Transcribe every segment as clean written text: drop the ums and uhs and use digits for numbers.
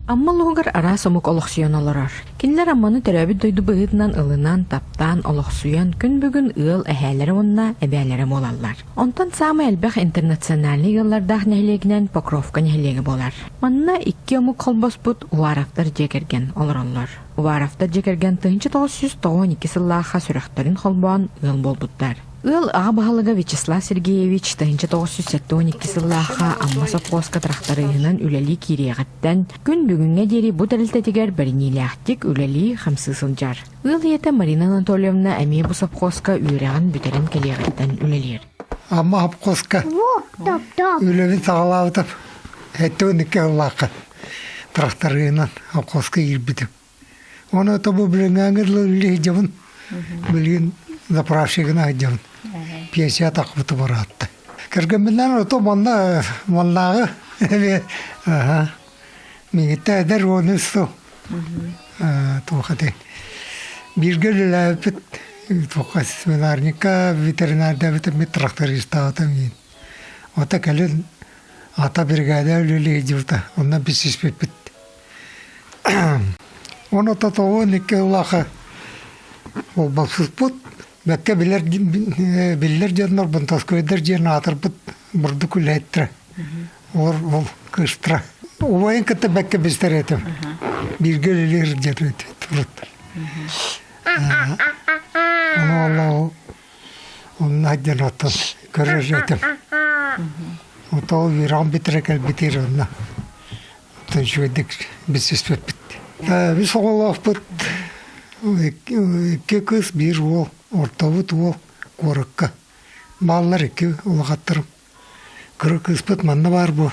Амма улууһугар араас омук олохсуйан олорор. Кинилэр Амманы төрөөбүт дойду быһыытынан ылынан, таптаан, олохсуйан, күн бүгүн ыал эһээлэрэ уонна эбээлэрэ буолаллар. Онтон саамай элбэх интернациональнай ыаллардаах нэһилиэгинэн Покровка нэһилиэгэ буолар. Манна икки омук холбоспут Уваровтар дьиэ кэргэн олороллор. Уваровтар дьиэ кэргэн 1992 сыллаахха сүрэхтэрин холбоон ыал буолбуттар. Ыал аҕа баһылыга Вячеслав Сергеевич 1972 сыллаахха Амма сопхуоска тырахтарыыһынан үлэлии киириэҕиттэн күн бүгүҥҥэ диэри бу тэрилтэтигэр бэриниилээхтик үлэлии-хамсыы сылдьар. Ыал ийэтэ Марина Анатольевна эмиэ бу сопхуоска үөрэҕин бүтэрэн кэлиэҕиттэн үлэлиир. Амма сопхуоска үлэбин саҕалаабытым 72 сыллаахха тырахтарыынан сопхуоска киирбитим. Оны тобу билиҥҥээҥҥи дылы үлэлии сылдьабын. Билигин заправщигына сылдьабын. Пенсия тахпыты бараатта. Кэргэмминэн ото манна маннааҕы аха миигиттэн эдэр уону сыл туох этэй бииргэ үлэлээбиппит туохха свинарникка ветеринардаабытым трактористаабытым иин ото кэлин ата бригада үлэлии сылдьыбыта онно билсиспиппит Оны тотоҕун икки улаха болбалсыспыт бэккэ билэр биллэр дьоннор бунтаскойдар диэн аатырбыт бурдук үлэһиттэрэ олор ол кыыстара убайын кытта бэккэ бистэр этим бииргэ үлэлиир диэн туруттар ону олоо онно диэн оттон көрөр этим отоо үөрэҕин бүтэрэ кэлбитир онно Үчүгэйдик билсиспиппит. Үс оҕолоохпут, икки кыыс, биир уол, ортобут уол куоракка. Бааллар икки улахаттарым. Кыра кыыспыт манна баар буо,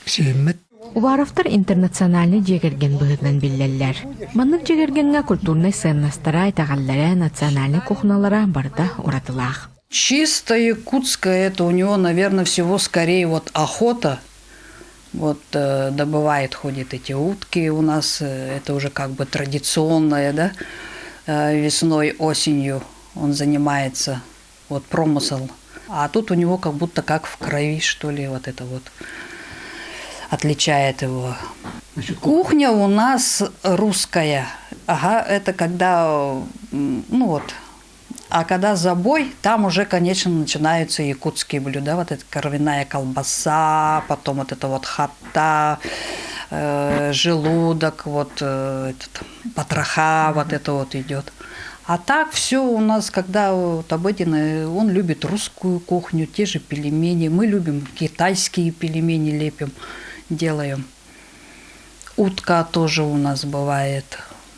сиэммит. Уваровтар интернациональнай дьиэ кэргэн быһыытынан биллэллэр. Маннык дьиэ кэргэҥҥэ культурнай сыаннастара, итэҕэллэрэ, национальнай кухналара барыта уратылаах. Чисто якутское это у него, наверное, всего скорее вот охота – Вот добывает, ходит эти утки у нас, это уже как бы традиционное, да, весной, осенью он занимается, вот промысел. А тут у него как будто как в крови, что ли, вот это вот отличает его. Кухня у нас русская. Ага, это когда, ну вот, а когда забой, там уже, конечно, начинаются якутские блюда. Вот эта кровяная колбаса, потом вот это вот хата, желудок, вот этот, потроха, вот это вот идет. А так все у нас, когда вот обыденное, он любит русскую кухню, те же пельмени. Мы любим китайские пельмени лепим, делаем. Утка тоже у нас бывает.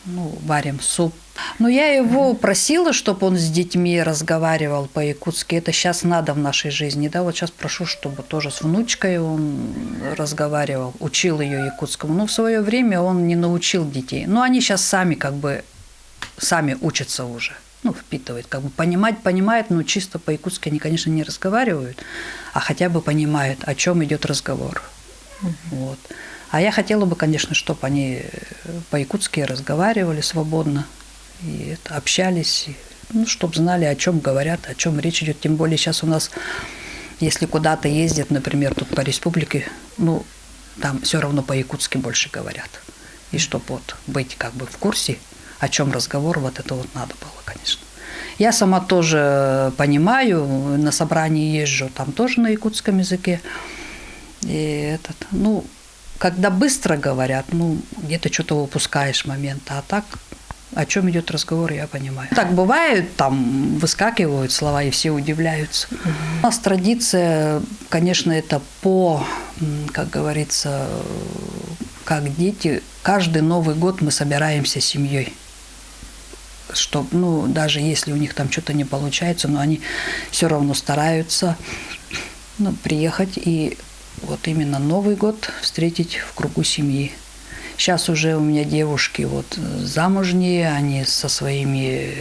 Ну, варим суп. Но я его просила, чтобы он с детьми разговаривал по-якутски. Это сейчас надо в нашей жизни. Да, вот сейчас прошу, чтобы тоже с внучкой он разговаривал, учил ее якутскому. Но в свое время он не научил детей. Но они сейчас сами как бы сами учатся уже ну, впитывают. Как бы понимать понимают, но чисто по-якутски они, конечно, не разговаривают, а хотя бы понимают, о чем идет разговор. Вот. А я хотела бы, конечно, чтобы они по-якутски разговаривали свободно и это, общались, и, ну, чтобы знали, о чем говорят, о чем речь идет. Тем более сейчас у нас, если куда-то ездят, например, тут по республике, ну, там все равно по-якутски больше говорят. И чтобы вот быть как бы в курсе, о чем разговор, вот это вот надо было, конечно. Я сама тоже понимаю, на собрании езжу, там тоже на якутском языке. И этот, ну, когда быстро говорят, ну, где-то что-то упускаешь момент, а так о чем идет разговор, я понимаю. Так бывает, там выскакивают слова, и все удивляются. У нас традиция, конечно, это по, как говорится, как дети. Каждый Новый год мы собираемся семьей. Что, ну, даже если у них там что-то не получается, но они все равно стараются ну, приехать и вот именно Новый год встретить в кругу семьи. Сейчас уже у меня девушки вот замужние, они со своими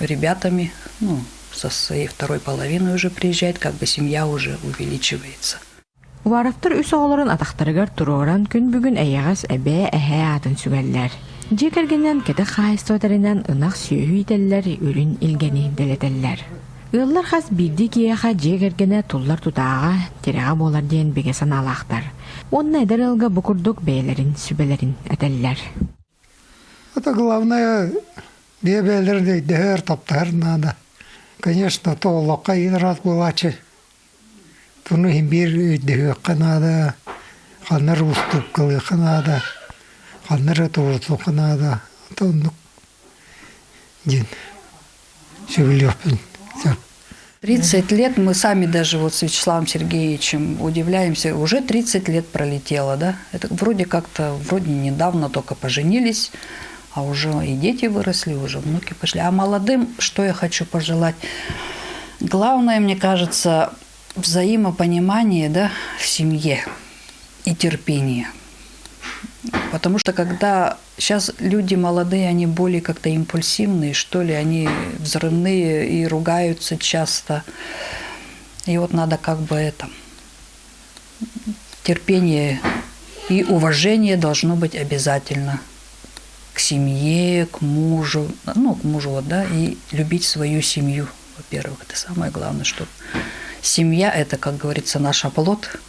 ребятами, ну, со своей второй половиной уже приезжают, как бы семья уже увеличивается. Уваровтар үс оҕолорун атахтарыгар туруоран күн бүгүн эйэҕэс эбээ эһээ аатын сүгэллэр. Дьиэ кэргэнинэн кэтэх хаһаайыстыба тэринэн ынах сүөһү иитэллэр, үрүн илгэни дэлэтэллэр. Ыаллар хас биирдии киһиэхэ дьиэ кэргэнэ туллар тутааҕа, тирэҕэ буолар диэн бигэ санаалаахтар. Уонна эдэр ыалга бу курдук бэйэлэрин сүбэлэрин этэллэр. Это главное бэйэ-бэйэлэрин өйдөһөр, таптаһар наада. Конечно, то олоххо ыраат буолааччы. Туну иһин биир өйдөһүөххэ наада, ханна эрэ устууккалыахха наада, ханна эрэ туруорсуохха наада. Это оннук диэн сөбүлүөхпүн сөп. 30 лет мы сами даже вот с Вячеславом Сергеевичем удивляемся, уже 30 лет пролетело, да? Это вроде как-то, вроде недавно только поженились, а уже и дети выросли, уже внуки пошли. А молодым что я хочу пожелать? Главное, мне кажется, взаимопонимание да, в семье и терпение. Потому что когда сейчас люди молодые, они более как-то импульсивные, что ли, они взрывные и ругаются часто. И вот надо как бы это терпение и уважение должно быть обязательно к семье, к мужу, ну, к мужу вот, да, и любить свою семью, во-первых, это самое главное, что семья – это, как говорится, наш оплот,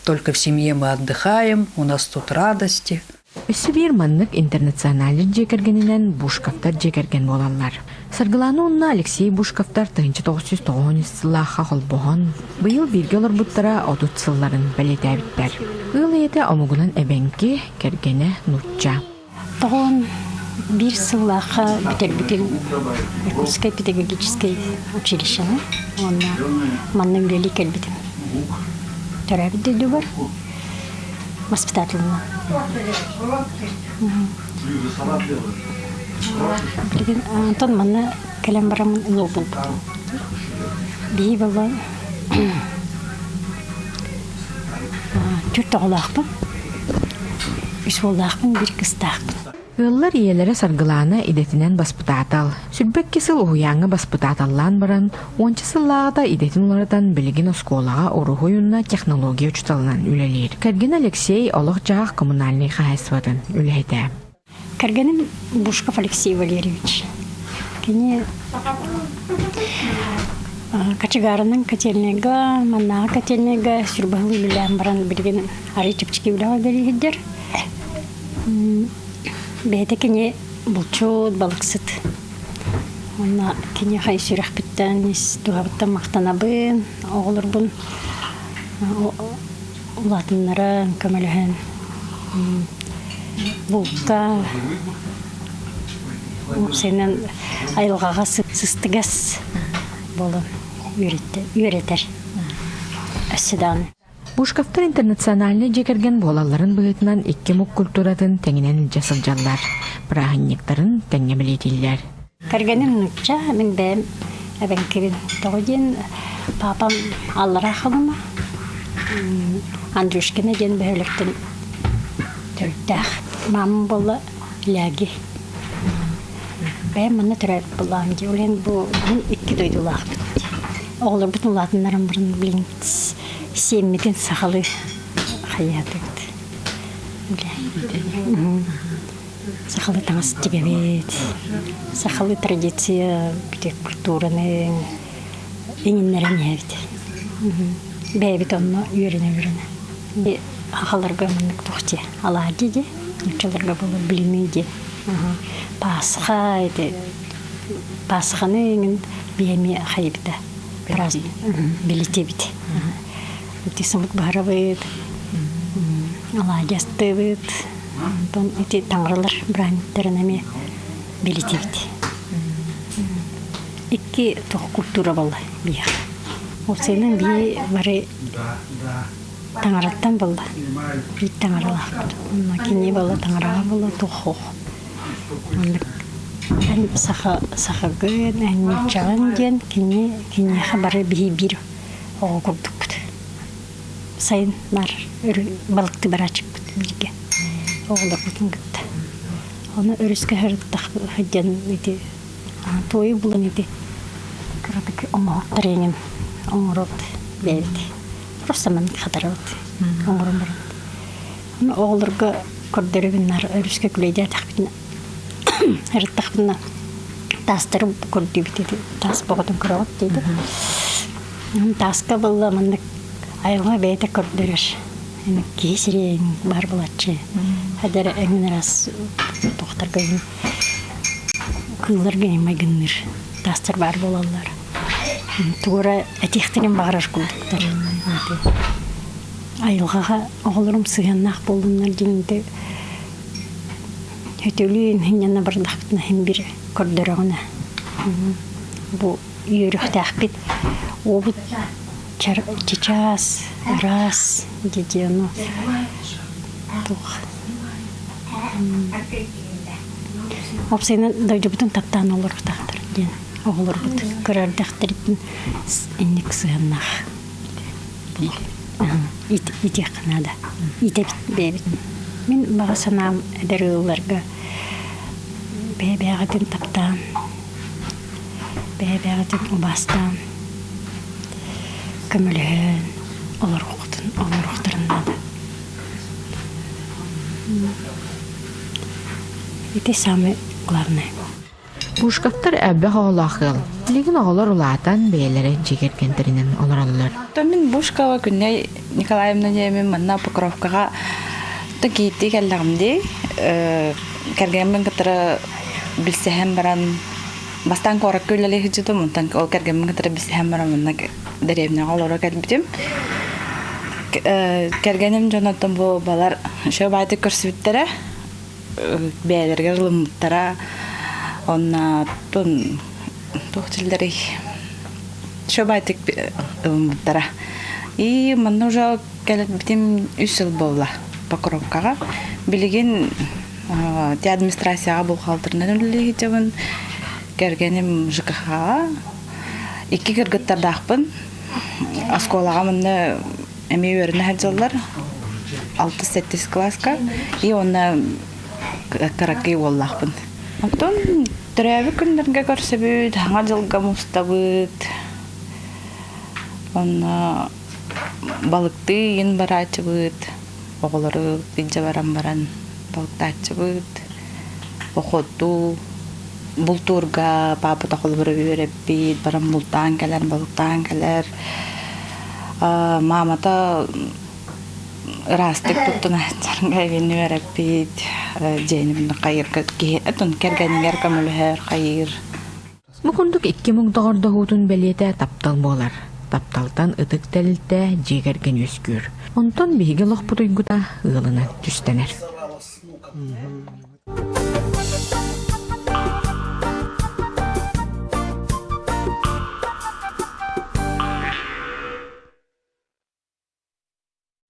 только в семье мы отдыхаем, у нас тут радости. Өссө биир маннык интернациональнай дьиэ кэргэнинэн Бушковтар дьиэ кэргэн буолаллар. Саргылаана уонна Алексей Бушковтар 1993 сыллаахха холбоһон, быйыл бииргэ олорбуттара 30 сылларын бэлиэтээбиттэр. Ыал ийэтэ омугунан эбэҥки, кэргэнэ нуучча. Тоҕон биир сыллаахха бүтэрбитим Якутскай педагогическай училищены уонна манна үлэлии кэлбитим. Төрөөбүт дойдубар воспитателынан. Билигин онтон манна кэлэн бараммын ыал буолбутум. Биһи буолла Түөрт оҕолоохпун, үс уоллаахпын, биир кыыстаахпын. Ыаллар ийэлэрэ Саргылаана идэтинэн баспытаатал. Сүрбэкки сыл уһуйааҥҥа баспытааталлаан баран, уонча сыллааҕыта идэтин уларытан билигин оскуолаҕа уруһуй уонна технология учууталынан үлэлиир. Кэргэнэ Алексей олох-дьаһах коммунальнай хаһаайыстыбатын үлэһитэ. Кэргэним Бушков Алексей Валерьевич. Кини кочегарынан котельныйга, маннааҕы котельныйга сүрбаһыл үлэлээн баран билигин арый чэпчэки үлэҕэ үлэлииһиддэр. Бэйэтэ кини булчут, балыксыт. Уонна киниэхэ сүрэхпиттэн, ис дууһабыттан махтанабын, оҕолорбун улаатыннаран, көмөлөһөн булка уопсайынан айылҕаҕа сыстыгас буолан үөрэтэр өссө даҕаны. Бушковтар интернациональнай дьиэ кэргэн буолалларын быһыытынан икки омук культуратын тэҥинэн илдьэ сылдьаллар, бырааһынньыктарын тэҥҥэ бэлиэтииллэр. Кэргэним нуучча, мин бэйэм эбэҥкибин. Тоҕо диэн папам аллараа Халыма, Андрюшкина диэн бөһүөлэктэн төрүттээх. Мамам буолла Ляги. Бэйэм манна төрөөбүт буоллаҕым дии. Ол иһин бу мин икки дойдулаахпыт. Оҕолорбутун улаатыннаран баран билин сиэммитин сахалыы хайаатыбыт. Сахалыы таҥас тигэбит, сахалыы традиция бүтэ культураны иҥиннэрэн иһэбит. Бэйэбит онно үөрэнэ-үөрэнэ. Сахаларга маннык туох дии, алаадьы дии, нууччаларга буолар блины дии. Пасха ити Пасханы иҥин биэми хайыбыта праздник билитибит. Ити сымыт баһарабыт, алаадьы астыыбыт, Онтон ити таҥаралар бырааһынньыктарын эмиэ билитибит. Икки туох культура буолла биһиэхэ. Уопсайынан биһи бары таҥараттан буолла. Биир таҥаралаахпыт. Онно кини буолла таҥараҕа буолла туох ох. Оннук эн саха сахагын, эн нууччаҕын диэн кини киниэхэ бары биһи биир оҕо курдукпут. Сайын наар балыктыы барааччыппыт бииргэ оҕолорбутун кытта. Ону өрүскэ сырыттах сылдьан ити туойу булан ити кыратык оҥоһуктар эҥин оҥоробут бэйэбит. Просто маннык хатарабыт оҥорон баран. Ону оҕолорго көрдөрөбүн наар өрүскэ күлэйдээтэхпитинэ сырыттахпына. Таастары көрдүүбүт ити таас боҕотун көрөҕүт диэти. Тааска буолла маннык айылҕа бэйэтэ көрдөрөр. Киһи сирэйин баар булаччы. Хадара эҥин раз тохтарга кыылларга майгынныыр таастар баар буолаллар. Тугура этиэхтэрин баҕарар курдуктар. Айылҕаҕа оҕолорум сыһыаннаах буоллуннар диэн Өтөлүүн инньэнэ бардахпытына иһин бир көрдөрөҕүнэ бу үөрүөхтээхпит уобут чычаас ыраас дии ону туох уопсайынан дойдубутун таптаан олоруохтаахтар диэн оҕолорбут кыра эрдэхтэриттэн инник сыһыаннаах Итиэххэ наада. Итэбит бэйэбит. Мин баҕа санаам эдэр ыалларга бэйэ-бэйэҕитин таптаан, бэйэ-бэйэҕитин убаастаан, көмөлөһөн олоруоххутун олоруохтарын наада. Ити самое главное. Пушковтар элбэх оҕолоох ыал. Билигин оҕолор улаатан, бэйэлэрэ дьиэ кэргэнтэринэн олороллор. Мин Бушкова Күннэй Николаевна диэмин манна Покровкаҕа кииттии кэллэҕим дии. Кэргэммин кытары билсиһэн баран бастаан куоракка үлэлии сылдьыбытым, онтон ол кэргэммин кытары билсиһэн баран манна дэриэбинэҕэ олоро кэлбитим. Кэргэним дьонуттан бу балар үчүгэй баайдык көрсүбүттэрэ. Бэйэлэригэр ылыммыттара онно туох дииллэрий шобайтик ылыммыттара и манна уже кэлбитим үс сыл буолла Покровкаҕа билигин те администрацияҕа бухгалтерынан үлэлии сылдьабын кэргэним ЖКХ-ҕа икки кыргыттардаахпын оскуолаҕа манна эмиэ үөрэнэ сылдьаллар алтыс-сэттис кылааска и уонна кыракый уоллаахпын. Оттон төрөөбүт күннэргэ көрсөбүт, саҥа дьылга мустабыт. Онно балыктыы иин барааччыбыт, оҕолору илдьэ баран баран балыктааччыбыт, походтуу, бултуурга паапа холобура үөрэппит, баран бултаан кэлэр, балыктаан кэлэр. Маамата ыраастык туттунааччарга эбин үөрэппит, дьиэни хайыырга киһи отон кэргэнигэр көмөлөһөр, хайыыр. Бу курдук икки муҥ доҕордоһуутун бэлиэтэ таптал буолар. Тапталтан ытык тэрилтэ дьиэ кэргэн үөскүүр. Онтон биһиги олохпут уйгута ыалынан түстэнэр.